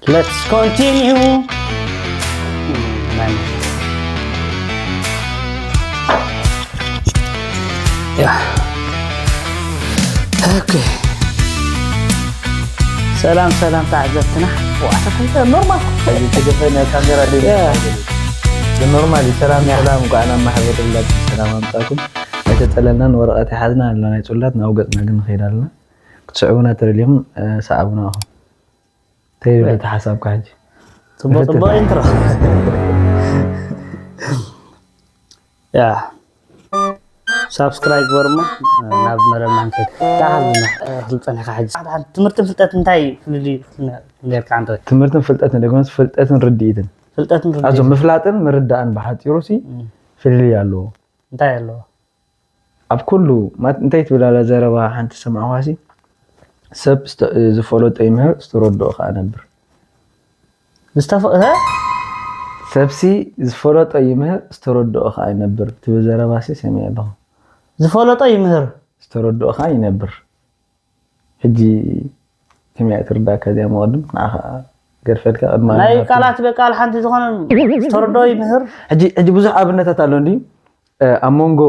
Let's continue. Yeah. Okay. ሰላም ሰላም ተዓዘብትና። ኖርማል ተገፈነ ካሜራ Yeah. ኖርማል ሰላም Yeah. ሰላም እንኳዕ ናብ ማሕበር ጽላት ሰላም ኣምጻኩም። ኣይተጸለናን ወረቐት ይሓዝና ኣለና ናይ ጽላት ናብ ገጽና ግን ንኸይድ ኣለና። ክትስዕቡና ተደሊኹም ሰዓቡና ኣኹም። ተይብል እቲ ሓሳብካ ሕጂ ጽቡቅ ጽቡቅ ኢንትሮ። ያ ሳብስክራይብ ግበርሞ ናብ መረብና ንከይድ። ታሓዝና ክልጸኒካ ሕጂ ትምህርትን ፍልጠት እንታይ ፍልልዩ ጌርካ ኣንተ? ትምህርትን ፍልጠትን ደግሞስ ፍልጠትን ርድኢትን ፍልጠትን ኣዞ ርድኢትን ምፍላጥን ምርዳእን ብሓፂሩ ሲ ፍልልይ ኣለዎ። እንታይ ኣለዎ? ኣብ ኩሉ ማት እንታይ ትብል ኣላ ዘረባ ሓንቲ ሰማዕኳሲ ሰብ ዝፈለጦ ይምህር ዝተረድኦ ከዓ ነብር ዝተፈ ሰብሲ ዝፈለጦ ይምህር ዝተረድኦ ከዓ ይነብር ትብል ዘረባሲ ሰሚዐ ኣለኹ። ዝፈለጦ ይምህር ዝተረድኦ ከዓ ይነብር። ሕጂ ከመይ ትርዳእካ እዚኣ መቐድም ንዓኻ ገርፈልካ ቅድማ ናይ ቃላት በቃል ሓንቲ ዝኾነ ዝተረድኦ ይምህር። ሕጂ ብዙሕ ኣብነታት ኣሎ እንዲ ኣብ መንጎ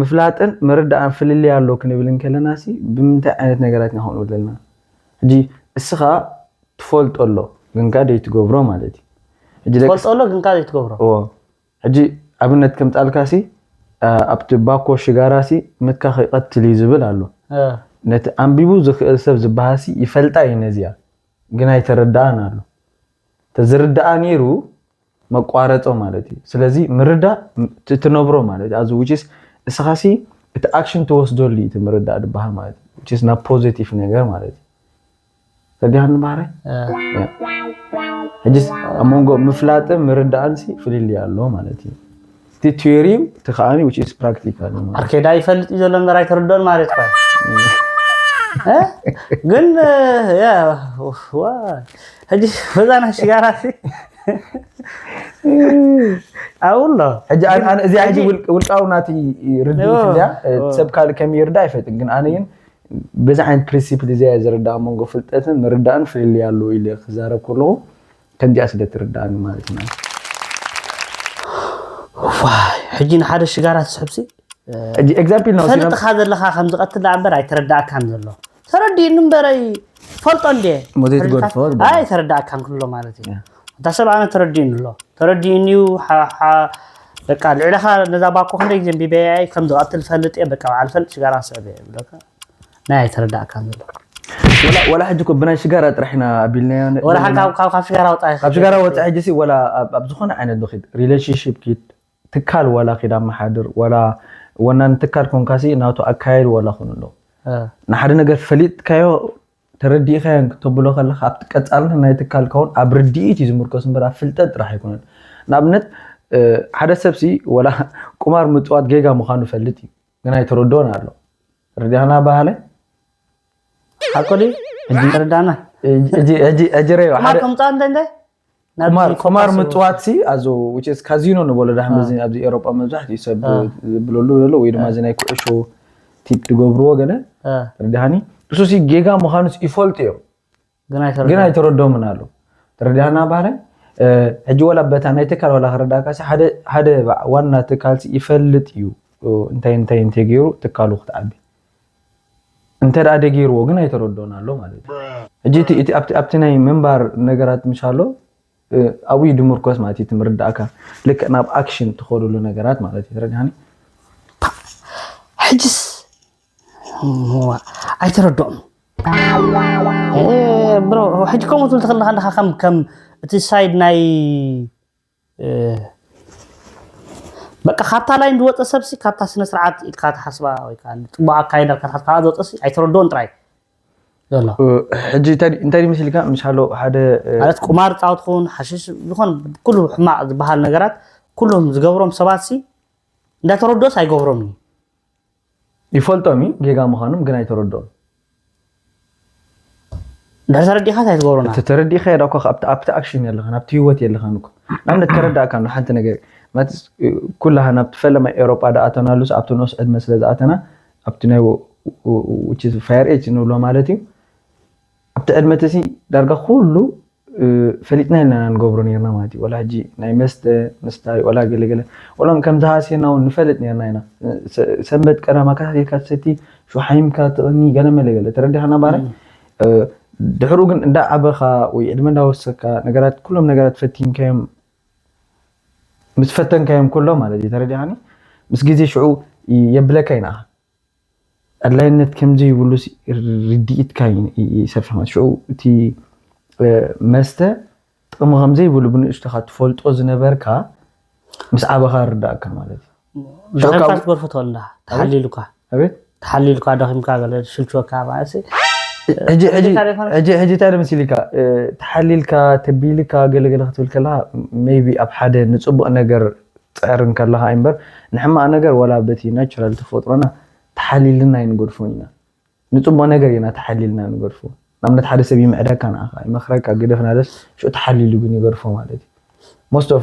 ምፍላጥን ምርዳእን ፍልልይ ኣሎ ክንብል እንከለና ሲ ብምንታይ ዓይነት ነገራት ኢና ክንብል ዘለና? ሕጂ እስኻ ትፈልጦ ኣሎ ግንካ ደይትገብሮ ማለት እዩ። ሕጂ ደቂ ትፈልጦ ኣሎ ግንካ ዘይትገብሮ። እዎ። ሕጂ ኣብነት ከምጻልካ ሲ ኣብቲ ባኮ ሽጋራ ሲ ምትካ ከይቀትል እዩ ዝብል ኣሎ። ነቲ ኣንቢቡ ዝኽእል ሰብ ዝበሃል ሲ ይፈልጣ እዩ ነዚኣ ግን ኣይተረዳእን ኣሎ። ተዝርዳኣ ነይሩ መቋረጾ ማለት እዩ። ስለዚ ምርዳእ ትነብሮ ማለት እዩ። ኣብዚ which is እስኻሲ እቲ ኣክሽን ትወስደሉ እዩ እቲ ምርዳእ ዝበሃል ማለት እዩ። Which is ናብ ፖዚቲቭ ነገር ማለት እዩ። ተዲሃን ባህረ ሕጅስ ኣብ መንጎ ምፍላጥን ምርዳእን ሲ ፍልልይ ኣሎ ማለት እዩ። እቲ ቲዮሪ እቲ ከዓኒ which is practical ማለት እዩ። ኣርኬዳ ይፈልጥ እዩ ዘሎ እምበር ኣይተረድኦን ማለት እኮ እዩ። እ? ግን ያ ዋ ሕጂ በዛና ሽጋራ ሲ ኣብሎ ሕጂ ኣነ- ኣነ እዚኣ ሕጂ ውልቅ- ውልቃዊ ናቲ ርድኢት እዚኣ እ፣ ሰብ ካልእ ከመይ ይርዳእ ኣይፈልጥን ግን ኣነ ግን በዚ ዓይነት ፕሪንሲፕል እዚኣ እየ ዝርዳእ መንጎ ፍልጠትን ምርዳእን ፍልልይ ኣለዎ ኢለ ክዛረብ ከለኹ ከምዚኣ ስለ ትርዳእኒ ማለት እዩ። ዋይ ሕጂ ንሓደ ሽጋራ ትስሕብሲ ሕጂ ኤግዛምፕል ነው ፈልጥኻ ዘለኻ ከም ዝቐትል ደኣ እምበር ኣይተረዳእካን ዘሎ ተረዲእኒ እምበረይ ፈልጦ እንዴ ሞዘይ ትገድፎ ኣይ ተረዳእካን ክሎ ማለት እዩ እታ ሰብ ኣነ ተረዲእኒ ኣሎ ተረዲእኒ እዩ ሓ- ሓ- በቃ ልዕለኻ ነዛ ባኮ ክንደይ ግዜ ቢበያይ ከም ዝቐትል ፈልጥ እየ በቃ በዓል ፈልጥ ሽጋራ ስዕብ እየ ብለካ ናይ ኣይተረዳእካን ዘሎ ወላ- ወላ ሕጂ እኮ ብናይ ሽጋራ ጥራሕ ኢና ኣቢልናዮ ነ- ወላ ሓን ካብ ካብ- ካብ ሽጋራ ወፃኢ ካብ ሽጋራ ወፃኢ ሕጂ ሲ ወላ ኣብ ኣብ ዝኾነ ዓይነት ዶ ኪድ ሪሌሽንሽፕ ኪድ ትካል ዋላ ኪድ ኣመሓድር ዋላ ወናን ትካል ኮንካሲ ናቱ ኣካየድ ዋላ ኩን ኣሎ እ፣ ንሓደ ነገር ፈሊጥካዮ ተረዲእካዮን ክተብሎ ከለካ ኣብቲ ቀፃልነት ናይ ትካል ከውን ኣብ ርድኢት እዩ ዝምርኮስ እምበር ኣብ ፍልጠት ጥራሕ ኣይኮነን። ንኣብነት እ፣ ሓደ ሰብሲ ወላ ቁማር ምፅዋት ጌጋ ምዃኑ ፈልጥ እዩ ግን ኣይተረድኦን ኣሎ። ተረዲእካና ባህለ ሓቆ ድዩ ተረዳና እጅረዮ ቁማር ከምፃ እንታይ እንታይ ናብ ቁማር ፎካስ ቁማር ምፅዋት ሲ ኣዞ which is ካዚኖ ንበሎ ዳሕም አ። እዚ ኣብዚ ኤሮጳ መብዛሕትኡ ሰብ አ። ዝብለሉ ዘሎ ወይ ድማ እዚ ናይ ኩዕሾ ቲፕ ዝገብርዎ ገለ አ፣ ርድሃኒ እሱ ሲ ጌጋ ምዃኑ ይፈልጡ እዮም ግን ግን ኣይተረዳ ኣይተረዶምን ኣሎ። ተረዲሃና ባህለ ሕጂ ወላ በታ ናይ ትካል ወላ ክረዳእካ ሲ ሓደ ሓደ ዋና ትካል ሲ ይፈልጥ እዩ እንታይ እንታይ እንታይ ገይሩ ትካሉ ክትዓቢ እንተ ደኣ ደገይርዎ ግን ኣይተረድኦን ኣሎ ማለት እዩ። ሕጂ እቲ እቲ ኣብቲ ኣብቲ ናይ ምንባር ነገራት ምሽ ኣሎ ኣብኡ እዩ ድምርኮስ ማለት እዩ። እቲ ምርዳእካ ልክዕ ናብ ኣክሽን ትኸዱሉ ነገራት ማለት እዩ። ተረዲሃኒ? ሕጅስ እዋ፣ ኣይተረድኦም እ፣ ብሮ ሕጂ ከምኡ ትብል ትኽእል ኣለኻ ከም ከም እቲ ሳይድ ናይ እ፣ በቃ ካብታ ላይን ዝወፀ ሰብሲ ካብታ ስነ ስርዓት ኢልካ ትሓስባ ወይ ከዓ ፅቡቅ ኣካይዳ ኢልካ ትሓስባ ዝወፀሲ ኣይተረድኦን ጥራይ ዘሎ ሕጂ እንታይ እንታይ ድዩ መሲልካ ምሽ ኣሎ ሓደ ማለት ቁማር ፃወት ክኸውን ሓሽሽ ዝኾነ ኩሉ ሕማቅ ዝበሃል ነገራት ኩሎም ዝገብሮም ሰባት ሲ እንዳተረድኦስ ኣይገብሮም እዩ ይፈልጦም እዩ ጌጋ ምዃኖም ግን ኣይተረድኦም ድሕሪ ተረዲእካ እንታይ ትገብሮና እቲ ተረዲእካ የዳ እኮ ኣብቲ ኣብቲ ኣክሽን የለኻን ኣብቲ ህይወት የለኻን እኮ ንኣብነት ተረዳእካ ን ሓንቲ ነገር ማለት ኩላህና ኣብቲ ፈለማ ኤሮጳ ድኣተናሉስ ኣብቲ ንኡስ ዕድመ ስለ ዝኣተና ኣብቲ ናይ ፋየር ኤጅ ንብሎ ማለት እዩ ኣብቲ ዕድመ እቲ ዳርጋ ኩሉ ፈሊጥና ኢልና ኢና ንገብሮ ነርና ማለት እዩ። ወላ ሕጂ ናይ መስተ ምስታይ ወላ ገለገለ ወላ ከም ዝሃስየና እውን ንፈልጥ ነርና ኢና። ሰንበት ቀዳማ ከታቲልካ ትሰቲ፣ ሽሓይምካ ትቕኒ፣ ገለ መለ ገለ ተረዲኻና ባረ። ድሕሩ ግን እንዳዓበኻ ወይ ዕድመ እንዳወሰካ ነገራት፣ ኩሎም ነገራት ፈቲንካዮም፣ ምስ ፈተንካዮም ኩሎም ማለት እዩ፣ ተረዲኻኒ? ምስ ግዜ ሽዑ የብለካ ይንኣኻ። ኣድላይነት ከም ዘይብሉ ርድኢትካ ይሰፍሕ ማለት ሽዑ እቲ መስተ ጥቕሚ ከም ዘይብሉ ብንእሽቶኻ ትፈልጦ ዝነበርካ ምስ ዓበኻ ርዳእካ ማለት እዩ። ደኺምካ ትገርፎ ትኸእል እንዳ ተሓሊሉካ ኣቤት ተሓሊሉካ ደኺምካ ገለ ሽልችወካ ማለት ሕጂ እንታይ ደ መሲልካ ተሓሊልካ ተቢልካ ገለገለ ክትብል ከለካ ሜቢ ኣብ ሓደ ንፅቡቅ ነገር ትፅዕር እንከለካ እምበር ንሕማቅ ነገር ዋላ በቲ ናቹራል ተፈጥሮና ተሓሊልና ኣይንገድፎን ኢና። ንፅቡቅ ነገር ኢና ተሓሊልና ንገድፎ። ንኣብነት ሓደ ሰብ ይምዕደካ ንዓኻ ይመኽረካ ግደፍ ናለስ ሽዑ ተሓሊሉ ግን ይገድፎ ማለት እዩ። Most of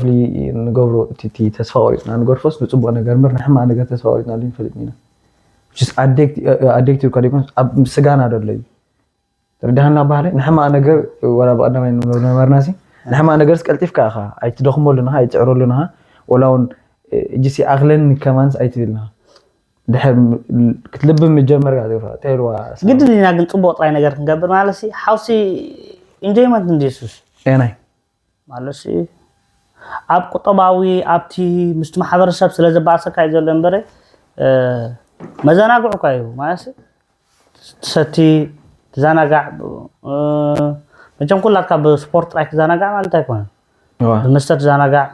ንገብሮ እቲ ተስፋ ቆሪፅና ንገድፎስ ንፅቡቅ ነገር እምበር ንሕማቅ ነገር ተስፋ ቆሪፅናሉ ይንፈልጥ ኢና። ኣዲክቲቭ ካ ደይኮን ኣብ ስጋና ደሎ እዩ። ተረዳሃና ባህለ ንሕማቅ ነገር ወላ ብቀዳማይ ንብሎ ነበርና ሲ ንሕማቅ ነገር ስቀልጢፍካ ኢኻ ኣይትደኽመሉ ንኻ ኣይትዕረሉ ንኻ ወላ እውን እጅሲ ኣኽለኒ ከማንስ ኣይትብል ንኻ ድሕር ክትልብም ምጀመር ጋ ተይልዋ ግድን ኢና ግን ፅቡቅ ጥራይ ነገር ክንገብር ማለት ሲ ሓውሲ ኢንጆይመንት እንድየሱስ ናይ ማለት ሲ ኣብ ቁጠባዊ ኣብቲ ምስቲ ማሕበረሰብ ስለ ዘባእሰካ እዩ ዘሎ እምበረ መዘናግዑ እኳ እዩ ማለት ትሰቲ ትዛናጋዕ መቸም ኩላትካ ብስፖርት ጥራይ ትዛናጋዕ ማለት ኣይኮነን። ብመስተ ትዛናጋዕ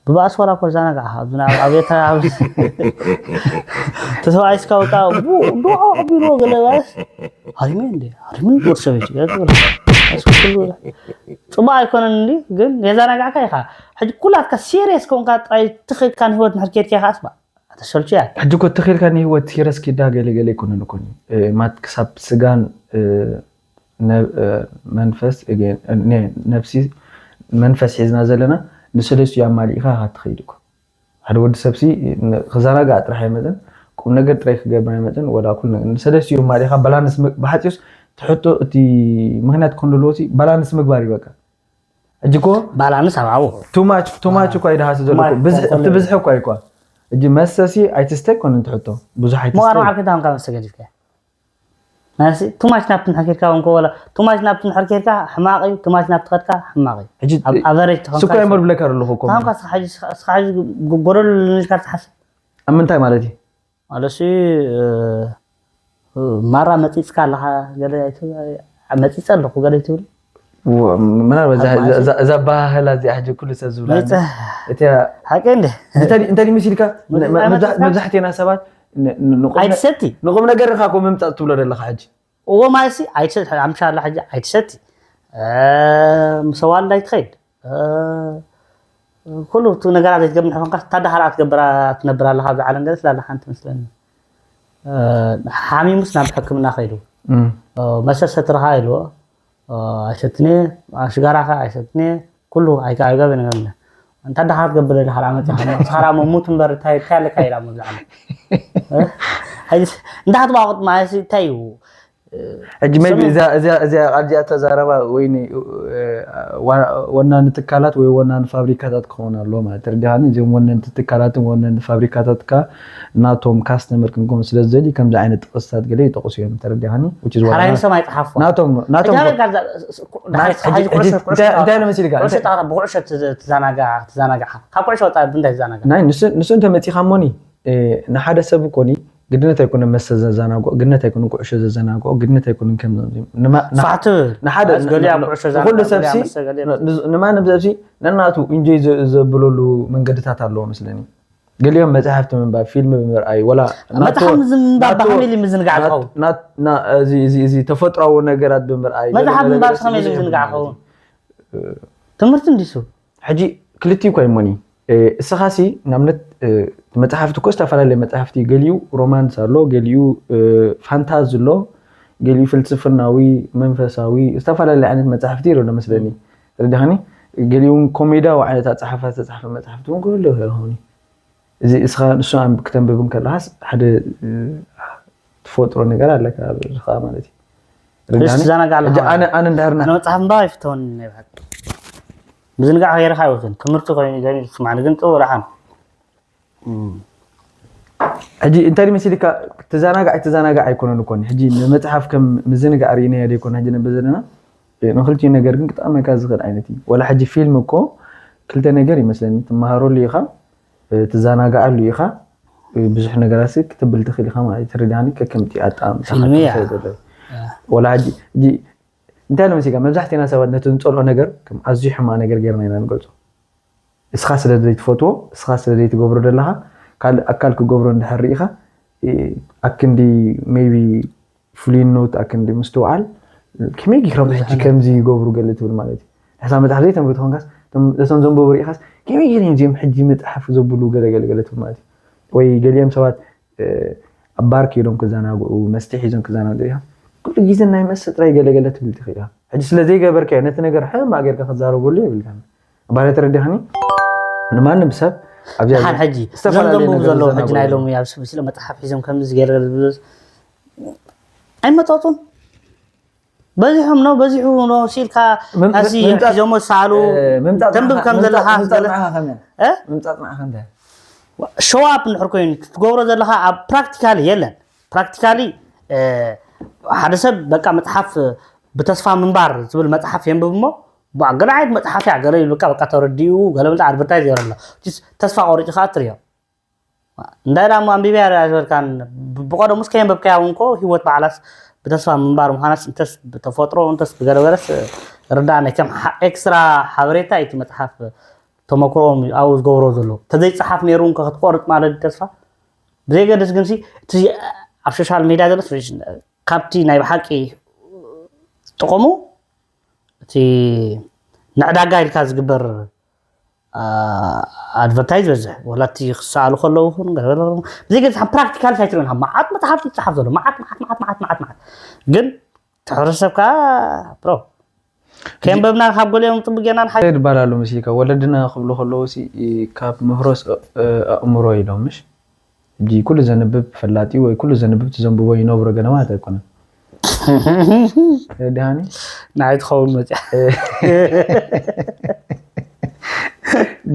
ብባእስ ዋላ እኮ ትዛናጋዕ ኣብዚ ኣብ ቤታ ተሰብኣይስካ ወጣ ዱዖ ኣቢልዎ ገለ ባስ ሃሪመ እንደ ሃሪምን ወዲ ሰበይቲ ገለ ትብል። ኣስኩ ኩሉ ጽቡቅ ኣይኮነን እንዲ ግን የዛናጋዕካ ኢኻ። ሕጂ ኩላትካ ሲሪየስ ኮንካ ጥራይ ትኽእልካ ንህይወት ንሕር ኬድካ ኢኻ ኣስባ ኣተሰልቹ እያ። ሕጂ እኮ ትኽእልካ ንህይወት ሲሪየስ ኪዳ ገለ ገለ ኣይኮነን እኮ ማት ክሳብ ስጋን መንፈስ ነፍሲ መንፈስ ሒዝና ዘለና ንሰለስቲኡ ኣማሊእካ ኢኻ ትኸይድ እኮ ሓደ ወዲ ሰብሲ ክዘናጋዕ ጥራሕ ኣይመፅን ቁም ነገር ጥራይ ክገብር ኣይመፅን ወላ ኩሉ ነገር ንሰለስቲኡ ኣማሊእካ ባላንስ ብሓፂኡስ ትሕቶ እቲ ምክንያት ኮንደልዎ ሲ ባላንስ ምግባር እዩ በቃ ሕጂ እኮ ባላንስ ኣብ ዓው ቱማች ቱማች እኳ ይደሃሲ ዘሎ እቲ ብዝሒ እኳ ይኳ ሕጂ መሰሲ ኣይትስተ ኮነ ትሕቶ ብዙሕ ኣይትስተ ሞቃር መዓር ከይታምካ መሰገዲፍካ ናሲ ቱማች ናብቲ ንሕር ኬድካ እንኮ ወላ ቱማች ናብቲ ንሕር ኬድካ ሕማቕ እዩ ቱማች ናብቲ ከድካ ሕማቕ እዩ ሕጂ ኣብ ኣቨሬጅ ተኾንካ ስኳይ መር ብለካ ኣለኹ እኮ ታምካ ስኻ ሕጂ ስኻ ሕጂ ጎደሉ ልንልካ ትሓስብ ኣብ ምንታይ ማለት እዩ ማለሲ ማራ መፂፅካ ኣለኻ ገለ ኣይትብል መፂፀ ኣለኹ ገለ ኣይትብል ምናልባት እዛ ኣባሃህላ እዚኣ ሕጂ ኩሉ ሰብ ዝብላ እቲያ ሓቂ እንደ እንታይ መሲልካ መብዛሕቴና ሰባት ኣይትሰቲ ንቁም ነገር ካ ኮ ምምፃእ ትብሎ ዘለካ ሕጂ እዎ ማለት ሲ ኣይትሰቲ ኣምሻላ ሕጂ ኣይትሰቲ ምስ ኣዋልድ ኣይትኸይድ ኩሉ እቲ ነገራት ዘይትገብር ንሕኾንካ ታዳሃራ ትገብራ ትነብር ኣለካ ኣብዚ ዓለም ገለ ስላለ ሓንቲ መስለኒ ሓሚሙስ ናብ ሕክምና ከይዱ መሰሰትርካ ኢልዎ ኣይሰትኔ ሽጋራኻ ኣይሰትኔ ኩሉ ኣይጋብን ገምነ እንታ ደኻ ትገብር ኢለ ካልኣ መፅኻ ስኻራ መሙት እምበር እንታይ ኣለካ ኢላ መብዛዕለ እንዳ ክትባቁጥ ማለት እንታይ እዩ ሕጂ ቢ እዚኣ ቃል እዚኣ ተዛረባ ወይ ወናኒ ትካላት ወይ ወናኒ ፋብሪካታት ክኸውን ኣለዎ ማለት ተረዲኻኒ እዚኦም ወነንቲ ትካላትን ወነንቲ ፋብሪካታት ከ ናቶም ካስተመር ክንከውን ስለ ዝደሊ ከምዚ ዓይነት ጥቕስታት ገለ ይጠቕሱ እዮም ተረዲኻኒ ሓራይ ንሶም ኣይፅሓፎ ናቶም ናቶም እንታይ ኢለ መሲልካ ብኩዕሾ ትዛናጋዕ ትዛናጋዕ ካብ ኩዕሾ ወፃ እንታይ ትዛናጋዕ ናይ ንሱ ንሱ እንተመፂኻ ሞኒ ንሓደ ሰብ እኮኒ ግድነት ኣይኮነ መስተ ዘዘናግዖ ግድነት ኣይኮነ ኩዕሾ ዘዘናግዖ ግድነት ኣይኮነ ከም ንሓደ ኩሉ ሰብሲ ንማንም ሰብሲ ነናቱ ኢንጆይ ዘብለሉ መንገድታት ኣለዎ መስለኒ ገሊኦም መፅሓፍቲ ምንባብ ፊልም ብምርኣይ ወላ መፅሓፍ ምንባብ ብኸመይ ኢሉ ምዝንጋዕ ዝኸውን እዚ ተፈጥሯዊ ነገራት ብምርኣይ መፅሓፍ ምንባብ ብኸመይ ኢሉ ምዝንጋዕ ዝኸውን ትምህርቲ እንዲሱ ሕጂ ክልቲኡ እኳ ይሞኒ እስኻሲ ንኣብነት መፅሓፍቲ እኮ ዝተፈላለዩ መፅሓፍቲ ገሊኡ ሮማንስ ኣሎ ገሊኡ ፋንታዝ ኣሎ ገሊኡ ፍልስፍናዊ መንፈሳዊ ዝተፈላለዩ ዓይነት መፅሓፍቲ ይረሎ መስለኒ ተረዲኻኒ ገሊኡ ኮሜዳዊ ዓይነት ኣፀሓፋ ዝተፅሓፈ መፅሓፍቲ እውን ክህሉ ይኽእል ኸውን እዚ እስኻ ንሱ ክተንብብ እንከለኻስ ሓደ ትፈጥሮ ነገር ኣለካ ኣብ ርእስኻ ማለት እዩ። ርእስ ርዳኒ? ትዘናጋዕ ኣለኻ ሕጂ ማለት ኣነ ኣነ እንዳርና ኣነ መፅሓፍ ምንባብ ኣይፍተውን ናይ ብሓቂ ምዝንጋዕ ከይርካ ኣይወትን ትምህርቲ ኮይኑ ዘሚ ስማዕ ግን ጥሩ ደሓን ሕጂ እንታይ መሲልካ ትዘናጋዕ ትዘናጋዕ ኣይኮነን እኮ ሕጂ ንመፅሓፍ ከም ምዝንጋዕ ርኢናዮ ዘይኮነ ሕጂ ነብ ዘለና ንክልቲኡ ነገር ግን ክጠቕመካ ዝኽእል ዓይነት እዩ። ወላ ሕጂ ፊልም እኮ ክልተ ነገር ይመስለኒ ትመሃረሉ ኢኻ፣ ትዘናጋዓሉ ኢኻ፣ ብዙሕ ነገራት ክትብል ትኽእል ኢኻ ማለት ትርዳኒ ከከምቲ ኣጣም ፊልም እያ። ወላ ሕጂ ሕጂ እንታይ ኢለ መሲልካ መብዛሕትና ሰባት ነቲ ንፀልኦ ነገር ከም ኣዝዩ ሕማቕ ነገር ገይርና ኢና ንገልፆ። እስኻ ስለ ዘይትፈትዎ እስኻ ስለ ዘይትገብሮ ዘለኻ ካልእ ኣካል ክገብሮ እንድሕር ርኢኻ ኣክንዲ maybe ፍሉይነት ኣክንዲ ምስትውዓል ከመይ ገይሮም ሕጂ ከምዚ ይገብሩ ገለ ትብል ማለት እዩ። ሕሳብ መፅሓፍ ዘይተንብብ ተኾንካስ እቶም- እቶም ዘንበቡ ርኢኻስ ከመይ ገይሮም እዚኦም ሕጂ መፅሓፍ ዘብሉ ገለ ገለ ገለ ትብል ማለት እዩ። ወይ ገሊኦም ሰባት ኣብ ባር ከይዶም ክዘናግዑ መስተ ሒዞም ክዘናግዑ ኢኻ ኩሉ ግዜ ናይ መስተ ጥራይ ገለ ገለ ትብል ትኽእል ኢኻ። ሕጂ ስለ ዘይገበርካዮ ነቲ ነገር ሕማቕ ጌርካ ክትዛረበሉ የብልካን። ባለ ተረዲኻኒ ንማንም ሰብ ኣብዚኣ ደሓን ሕጂ እዞም ዝተፈላለዩ ዘንብቡ ነገር ዘለዉ ሕጂ ዝዘናግዑ ናይ ሎሚ ኣብ ስለ መፅሓፍ ሒዞም ከምዚ ገለ ገለ ዝብሉ ኣይመጠጡን በዚሖም ነው በዚሑ ነው ሲልካ ምም- ኣዚ ምምፃእ- ሒዞሞ ዝሰኣሉ ምምፃእ ተንብብ ንዓኻ- ከም ዘለኻ ምምፃእ- ምምፃእ ንዓኻ ከመይ? እ? ምምፃእ ንዓኻ እንታይ? ሸዋፕ እንድሕር ኮይኑ ክትገብሮ ዘለኻ ኣብ ፕራክቲካሊ የለን ፕራክቲካሊ ሓደ ሰብ በቃ መፅሓፍ ብተስፋ ምንባር ዝብል መፅሓፍ የንብብ እሞ ቧ፣ ገለ ዓይነት መፅሓፍ እያ ገለ ይብልካ በቃ ተረዲኡ ገለ ብልታ ኣድቨርታይዝ ይገረሎ ተስፋ ቆሪጭ ከዓ ትሪኦ እንታይ ዳ እሞ ኣንቢብያ ዝበልካን ብቀደሙስ ከየንበብካያ እውን ኮ ህይወት በዓላስ ብተስፋ ምንባር ምዃናስ እንተስ ብተፈጥሮ እንተስ ብገለገለስ ርዳእናይ ከም ኤክስትራ ሓበሬታ እዩ እቲ መፅሓፍ ተመክሮኦም ኣብኡ ዝገብሮ ዘሎ ተዘይፀሓፍ ነይሩ እውን ክትቆርጥ ማለት እዩ ተስፋ ብዘይገድስ ግንሲ እቲ ኣብ ሶሻል ሚድያ ዘሎ ካብቲ ናይ ብሓቂ ጥቕሙ እቲ ንዕዳጋ ኢልካ ዝግበር ኣድቨርታይዝ በዝሕ ወላ እቲ ክሰኣሉ ከለዉ ይኹን ገለ ገለ ብዘይ ገለ ፕራክቲካል ሳይት ሪኦና መዓት መፅሓፍቲ ይፅሓፍ ዘሎ መዓት መዓት መዓት መዓት መዓት መዓት ግን ትሕብረተሰብ ከዓ ብሮ ከየንበብና ካብ ገሊኦም ፅቡቅ ጌርና ንሓ ይባላሉ መሲልካ ወለድና ክብሉ ከለዉ ሲ ካብ ምህሮስ ኣእምሮ ኢሎም ምሽ ሕጂ ኩሉ ዘንብብ ፈላጢ ወይ ኩሉ ዘንብብ ትዘንብቦ ይነብሮ ገለ ማለት ኣይኮነን። ተረዲሃኒ ንዓይ ትኸውን መፅያ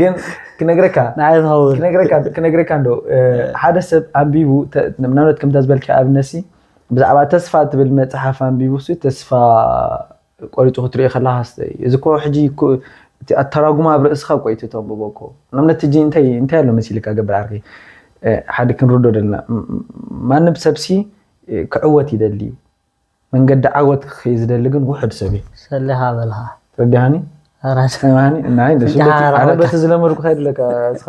ግን ክነግረካ ንዓይ ትኸውን ክነግረካ ክነግረካ እንዶ ሓደ ሰብ ኣንቢቡ ምናልባት ከምታ ዝበልካ ኣብነሲ ብዛዕባ ተስፋ ትብል መፅሓፍ ኣንቢቡ ሲ ተስፋ ቆሪፁ ክትሪኦ ከለካ ስተይ እዚ ኮ ሕጂ እቲ ኣተራጉማ ኣብ ርእስኻ ቆይ እቲ ተንብቦ ኮ ንኣብነት ሕጂ እንታይ እንታይ ኣሎ መሲልካ ገብር ዓርኪ ሓደ ክንርዶ ደለና ማንም ሰብሲ ክዕወት ይደሊ እዩ መንገዲ ዓወት ክኸይ ዝደሊ ግን ውሕድ ሰብ እዩ ሰሊኻ በልኻ ረዲሃኒ ራስ ሰማኒ ናይ ፍንጫ ኣነ ዓወት። በቲ ዝለመድኩ ከይድለካ እስኻ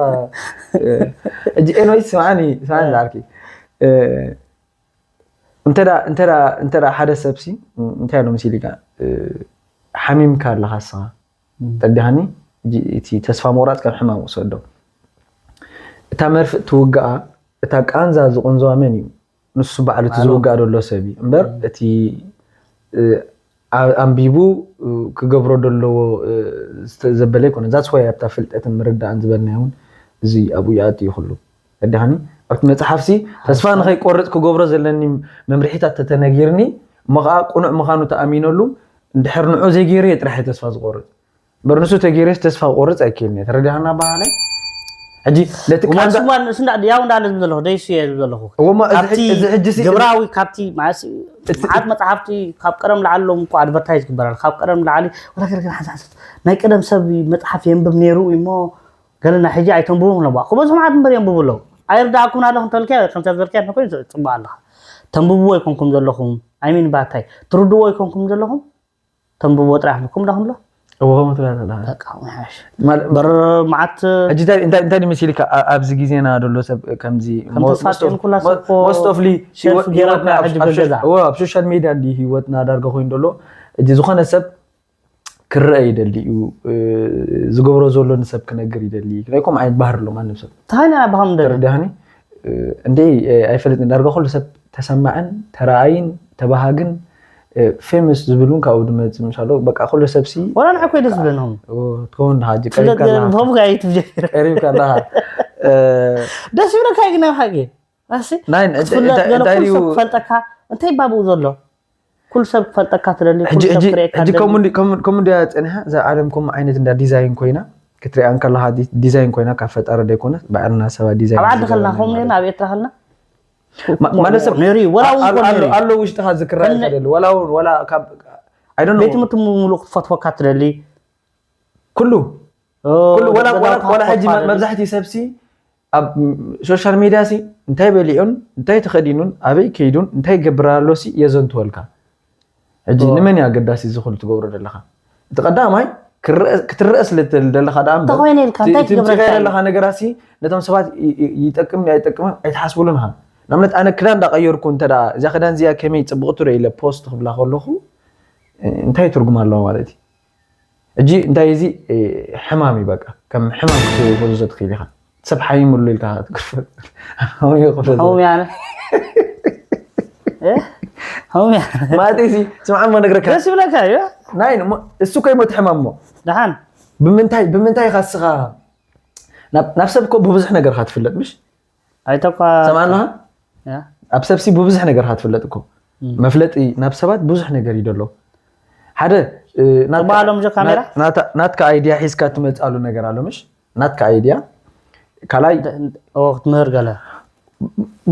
ሕጂ ኤንወይ ስማኒ ስማኒ ዓርኪ እንተ ሓደ ሰብሲ እንታይ ኣሎ መሲልካ ሓሚምካ ኣለካ እስኻ ተዲሃኒ እቲ ተስፋ ምቁራፅ ከም ሕማም ውሰዶ እታ መርፍእ ትውግኣ እታ ቃንዛ ዝቆንዘዋ መን እዩ ንሱ ባዕሉ እቲ ዝውጋእ ዘሎ ሰብ እዩ እምበር እቲ ኣንቢቡ ክገብሮ ዘለዎ ዘበለ ይኮነ that's why ኣብታ ፍልጠትን ምርዳእን ዝበልናዮ እውን እዚ ኣብኡ ይኣቱ እዩ ኩሉ ተዲሃኒ ኣብቲ መፅሓፍሲ ተስፋ ንኸይቆርፅ ክገብሮ ዘለኒ መምርሒታት ተተነጊርኒ እሞ ከዓ ቁኑዕ ምዃኑ ተኣሚነሉ እንድሕር ንዑ ዘይገይሩ እየ ጥራሕ እየ ተስፋ ዝቆርፅ እምበር ንሱ ተገይረስ ተስፋ ክቆርፅ ኣይክእልን እየ ተረዲሃና በሃላይ ሕጂ ነቲ ቃንዛ ያው እንዳለ ዝብል ዘለኹ ደይሱ እየ ዝብል ዘለኹ እወ እማ እዚ ካብቲ ሕጂ- እዚ ሕጂ ሲ- ግራዊ ካብቲ ማለት መዓት መፅሓፍቲ ካብ ቀደም ላዓሎም እኮ ኣድቨርታይዝ ግበራል ካብ ቀደም ላዓሊ ወላ ገለ ገለ ሓንሳብ ናይ ቀደም ሰብ መፅሓፍ የንብብ ነይሩ እዩ እሞ ገለና ሕጂ ኣይተንብቡ ነባ ክበዝሑ መዓት እምበር የንብቡ ኣለዉ ኣይርዳእኩም ኣለኹም ተልካ ከምታ ዝበልካ ኮይኑ ፅቡቅ ኣለኻ ተንብብዎ ይኮንኩም ዘለኹም ኣይሚን ባታይ ትርድዎ ይኮንኩም ዘለኹም ተንብብዎ ጥራሕ ኣለኩም ዳኹም ዶ እወ ከምኡ ትብላ ዘለኻ በቃ ምሓሽ ማለት በር መዓት ሕጂ እንታይ እንታይ እንታይ መሲልካ ኣ- ኣብዚ ግዜና ዘሎ ሰብ ከምዚ ከም ተስፋ ፂዮን ኩላ ሰብ እኮ most ofly ሰልፊ ገይራ ህይወትና እኮ ኣብ- ሕጂ ኣብ ብገዛ ሶሻ- እወ፣ ኣብ ሶሻል ሚድያ እንዲ ህይወትና ዳርጋ ኮይኑ ዘሎ እዚ ዝኾነ ሰብ ክረአ ይደሊ እዩ እ፣ ዝገብሮ ዘሎ ንሰብ ክነግር ይደሊ ናይ ከምኡ ዓይነት ባህር ኣሎ ማንም ሰብ እንታይ ናይ ኣባሃም ደሊ ተረዳሃኒ እንደ ኣይፈልጥን ዳርጋ ኩሉ ሰብ ተሰማዕን ተረኣይን ተባሃግን ፌመስ ዝብል እውን ካብኡ ድመፅእ ምሻሎ በቃ ኩሉ ሰብ ሲ ወላ ንዓይ ኮይ ደስ ዝብለኒ ሆም ትኸውን ዳኻ ሕጂ ፍለጥ ቀሪብካ ኣለኻ ሆም ጋይት ብጀሚረ ቀሪብካ ኣለኻ ደስ ይብለካ እዩ ግን ናይ ሓቂ ኣሲ ናይ ክትፍለጥ እንታይ ገለ እንታይ ኩሉ እዩ ሰብ ክፈልጠካ እንታይ ባብኡ ዘሎ ኩሉ ሰብ ክፈልጠካ ትደሊ ኩሉ ሕጂ ሰብ ሕጂ ክርእየካ ሕጂ ትደሊ ከምኡ እንዲ- ከምኡ ከምኡ እንዲያ ጸኒሓ እዛ ዓለም ከምኡ ዓይነት እንዳ ዲዛይን ኮይና ክትሪኣ እንከለኻ ዲ- ዲዛይን ኮይና ካብ ፈጣሪ ዘይኮነ ባዕልና ሰባት ዲዛይን ኣብ ዓዲ ዝገበርና ከልና ከምኡ ማለት ነርና ኣብ ኤርትራ ከልና ማ- ማለት ሰብ ነሪ ወላ እውን ኣሎ- ኮነ ኣሎ ኣሎ ውሽጥኻ ዝክራይ ከነ- ከደሉ ወላ እውን ወላ ካብ I don't know ቤት ትምህርቲ ሙሉእ ክትፈትወካ ትደሊ ኩሉ ኦ፣ ኩሉ ወላ ገዛ ወላ ውሃ ወላ ሕጂ ክፈትዋ ትደሊ። መብዛሕትኡ ሰብሲ ኣብ ሶሻል ሚድያ ሲ እንታይ በሊዑን እንታይ ተኸዲኑን ኣበይ ከይዱን እንታይ ይገብር ኣሎ ሲ የዘንትወልካ ሕጂ ኦ። ንመን እዩ ኣገዳሲ እዚ ኩሉ ትገብሮ ዘለኻ እቲ ቀዳማይ ክረአ- ክትረአ ስለ ትደሊ ዘለኻ ደኣ እምበር እንተኾይነ ኢልካ እቲ- እንታይ እቲ ምፅእ ክትገብረካ እዩ? ዘለኻ ነገራት ሲ ነቶም ሰባት ይ- ይ- ይጠቅም ዩ ኣይጠቅምን ኣይትሓስብሉን ኢኻ ንኣብነት ኣነ ክዳን እንዳቀየርኩ እንተ ደኣ እዛ ክዳን እዚኣ ከመይ ፅቡቕቲ ዶ ኢለ ፖስት ክብላ ከለኹ እንታይ ትርጉም ኣለዎ ማለት እዩ ሕጂ እንታይ እዚ እ፣ ሕማም እዩ በቃ ከም ሕማም ክትወዝዞ ትኽእል ኢኻ ሰብ ሓሚሙሉ ኢልካ ክትግርፈ ከመይ ይኽፈል ሆም ያነ እ? ሆም ያነ ማለት እዚ ስምዓ እሞ ነግረካ ደስ ይብለካ እዩ ናይ እሞ እሱ እኮ ይሞት ሕማም እሞ ደሓን ብምንታይ ብምንታይ ኢኻ እስኻ ናብ ናብ ሰብ እኮ ብብዙሕ ነገርካ ትፍለጥ ምሽ ኣይተኳ ሰምዓ ኣለኻ ያ ኣብ ሰብሲ ብብዙሕ ነገርካ ትፍለጥ እኮ መፍለጢ ናብ ሰባት ብዙሕ ነገር እዩ ደሎ ሓደ እ፣ ናትካ- ጽቡቕ ኣሎ ምጆ ካሜራ? ናት- ናታ- ናትካ ኣይድያ ሒዝካ ትመፅኣሉ ነገር ኣሎ ምሽ ናትካ ኣይድያ ካልኣይ ኦ ክትምህር ገለ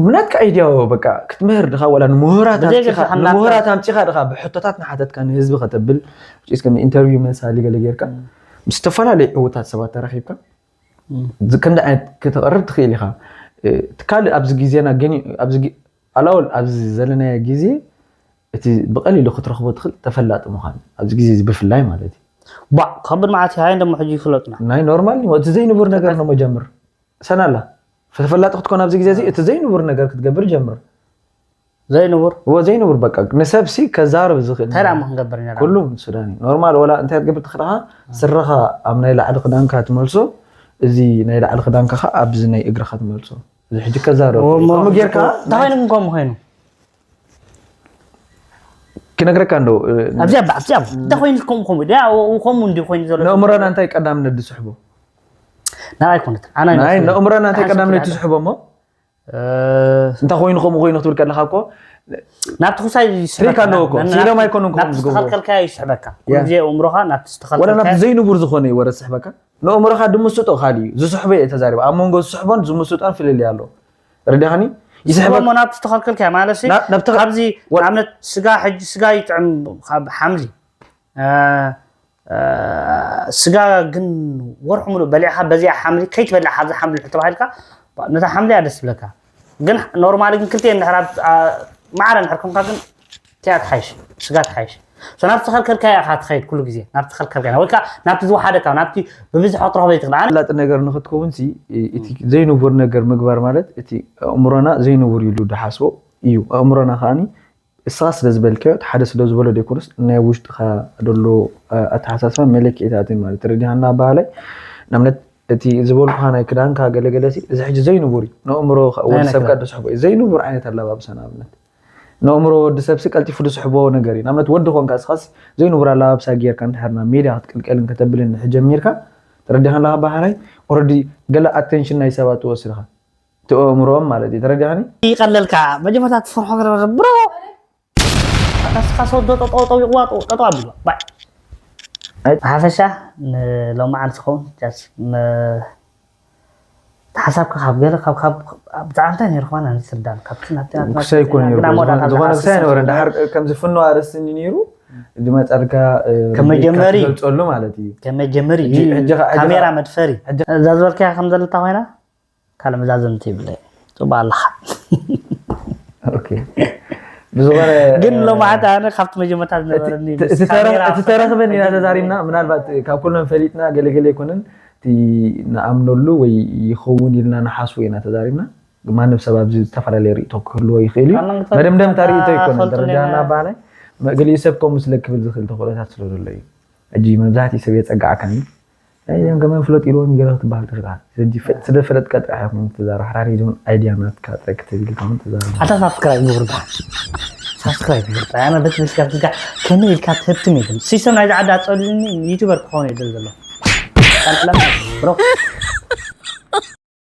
ብናትካ ኣይድያ በቃ ክትምህር ድኻ ወላ ንምሁራት ብዘይ ኣምፂኻ- ገዛ ሓናት ንምሁራት ኣምፂኻ ድኻ ብሕቶታት ንሓተትካ ንህዝቢ ከተብል ስ ከም ኢንተርቪው መሳሊ ገለ ጌርካ ምስ ዝተፈላለዩ ዕውታት ሰባት ተራኺብካ ዝ- ከምዚ ዓይነት ከተቕርብ ትኽእል ኢኻ እ፣ እቲ ካልእ ኣብዚ ግዜና ገኒ ኣብዚ ግ- ኣላውል ኣብዚ ዘለናዮ ግዜ እቲ ብቐሊሉ ክትረኽቦ ትኽእል ተፈላጢ ምዃን ኣብዚ ግዜ እዚ ብፍላይ ማለት እዩ ባዕ ከብድ መዓት ሃይ እንደሞ ሕጂ ይፍለጡና ናይ ኖርማል እዩ እቲ ዘይንቡር ነገር ነው መጀምር ሰናላ ተፈላጢ ክትኮን ኣብዚ ግዜ እዚ እቲ ዘይንቡር ነገር ክትገብር ጀምር ዘይንቡር እዎ ዘይንቡር በቃ ንሰብ ሲ ከዛርብ ዝኽእል እንታይ ደኣ ክንገብር ኢና ኩሉም ሱዳን እዩ ኖርማል ወላ እንታይ ክትገብር ትኽእል ኢኻ ስረኻ ኣብ ናይ ላዕሊ ክዳንካ ትመልሶ እዚ ናይ ላዕሊ ክዳንካ ኸ ኣብዚ ናይ እግርኻ ትመልሶ እዚ ሕጂ ከዛርብ እሞ- ከምኡ ጌርካ እንታይ ኮይኑ ግን ከምኡ ኮይኑ ክነግረካ እንደው እ፣ ኣብዚኣ ባ ኣብዚኣ እንታይ ኮይኑ ከምኡ ከምኡ ድያ ከምኡ እንዲ ኮይኑ ዘሎ ነእምሮና እንታይ ቀዳምነት ዝስሕቦ ንዓይ ኮነት ኣና ናይ ነእምሮና እንታይ ቀዳምነት ዝስሕቦ እሞ እንታይ ኮይኑ ከምኡ ኮይኑ ክትብል ከለካ እኮ ናብቲ ክሳይ ትሪክ ኣለዎ እኮ ሲሎም ኣይኮኑን ከምኡ ዝገብሩ ዝተኸልከልካዮ ይስሕበካ ኩሉ ያ። ግዜ ኣእምሮኻ ናብቲ ወላ ናብቲ ዝተኸልከልካዮ ዘይንቡር ዝኾነ እዩ ወረ ዝስሕበካ ነእምሮኻ ድምስጦ ካሊእ እዩ ዝስሕቦ እየ ተዛሪበ ኣብ መንጎ ዝስሕቦን ዝምስጦን ፍልልይ ኣለዎ ረዲኻኒ ይስሕበካ እሞ ናብቲ ዝተኸልከልካዮ ማለት ሲ ና- ናብቲ ካብዚ ወ- ንኣብነት ስጋ ሕጂ ስጋ ይጥዕም ካብ ሓምሊ እ፣ እ፣ ስጋ ግን ወርሑ ሙሉእ በሊዕካ በዚኣ ሓምሊ ከይትበልዕ ካብዚ ሓምሊ ተባሂልካ ነታ ሓምሊ እያ ደስ ትብለካ ግን ኖርማሊ ግን ክልቲኤን እንድሕር ኣብ- ኣ- ማዕረ እንድሕር ኮንካ ግን እቲኣ ትሓይሽ ስጋ ትሓይሽ So ናብቲ ተኸልከልካያ ኢኻ ትኸይድ ኩሉ ግዜ ናብቲ ተኸልከልካያ ወይ ከዓ ናብቲ ዝወሓደካ ናብቲ ብብዝሒ ክትረኽቦ ይትኽእል ኣነ ፈላጢ ነገር ንክትከውን ሲ እቲ ዘይንቡር ነገር ምግባር ማለት እቲ ኣእምሮና ዘይንቡር ኢሉ ድሓስቦ እዩ ኣእምሮና ከዓኒ እስኻ ስለ ዝበልካዮ እቲ ሓደ ስለ ዝበሎ ደይኮነስ ናይ ውሽጥኻ ደሎ ኣተሓሳስባ መለክዒታት እዩ ማለት ተረዲሃና ኣባሃላይ ንኣብነት እቲ ዝበልኩኻ ናይ ክዳንካ ገለገለ ሲ እዚ ሕጂ ዘይንቡር እዩ ንኣእምሮ ወዲ ሰብካ ድስሕቦ እዩ ዘይንቡር ዓይነት ኣለባብሳ ንኣብነት ንኣእምሮ ወዲ ሰብሲ ቀልጢፉ ድስሕቦ ነገር እዩ ንኣብነት ወዲ ኮንካ እስኻስ ዘይንቡር ኣለባብሳ ጌርካ እንድሕር ናብ ሜድያ ክትቅልቀልን ከተብልን እንድሕር ጀሚርካ ተረዲኻ ኣለኻ ኣባሃላይ ኦረዲ ገለ ኣቴንሽን ናይ ሰባት ትወስድ ኢኻ እቲ ኣእምሮኦም ማለት እዩ ተረዲኻኒ ይቀለልካ መጀመርታ ትፈርሖ ገረበረ ብሮ ኣታስካ ሰወዶ ጠጠው ጠዊቅዋ ጠጠው ኣቢሉ ባይ ሓፈሻ ንሎማዓንቲ ዝኸውን ጃስ ሓሳብካ ካብ ገለ ካብ ካብ ብዛዕባ እንታይ ነይሩ ኳን ኣንስርዳን ካብቲ ናብቲ ናብቲ ናብቲ ክሳይ እኮ ነይሩ ግዳ መወዳእታ ዝኾነ ዝሓስብ ክሳይ ነበረ እንድሓር ከምዚ ፍኖ ኣረስቲ ነይሩ ዝመፀልካ ከም መጀመሪ። ገልፀሉ ማለት እዩ ከም መጀመሪ ሕጂ- ሕጂ- ሕጂ- ካሜራ መድፈሪ ሕጂ- እዛ ዝበልካያ ከም ዘለታ ኮይና ካልእ መዛዘምቲ ይብለ ጽቡቅ ኣለኻ ኦኬ። ብዝኾነ ግን ሎማዓት ኣነ ካብቲ መጀመርታ ዝነበረኒ እቲ- እቲ ተረ- እቲ ተረኽበን ኢና ተዛሪብና ምናልባት ካብ ኩሎም ፈሊጥና ገለገለ ኣይኮነን እቲ ንኣምነሉ ወይ ይኸውን ኢልና ንሓስቦ ኢና ተዛሪብና ማንም ሰብ ኣብዚ ዝተፈላለየ ርእቶ ክህልዎ ይኽእል እዩ መደምደምታ ርእቶ ኣይኮነን ተረዳና ኣባሃላይ ገሊኡ ሰብ ከምኡ ስለ ክብል ዝኽእል ተኽእሎታት ስለ ዘሎ እዩ ሕጂ መብዛሕትኡ ሰብ የፀግዓካኒ እዮም ገመን ፍለጥ ኢልዎም ገለ ክትበሃል ትርካ ስለፈለጥካ ጥራሕ ይኹን ተዛረብ ሓራሪ ዞን ኣይድያ ናትካ ጥራይ ክትብል ኢልካ እውን ተዛረብ ኣታ ሳብስክራይብ ግብር ባ ሳብስክራይብ ግብር ባ ኣና በት ምስካ ስጋ ከመይ ኢልካ ትህብትም ይብል ሲስተም ናይዚ ዓዲ ኣፀሉኒ ዩቱበር ክኾነ ይብል ዘሎ ቀልቅለም ብሮ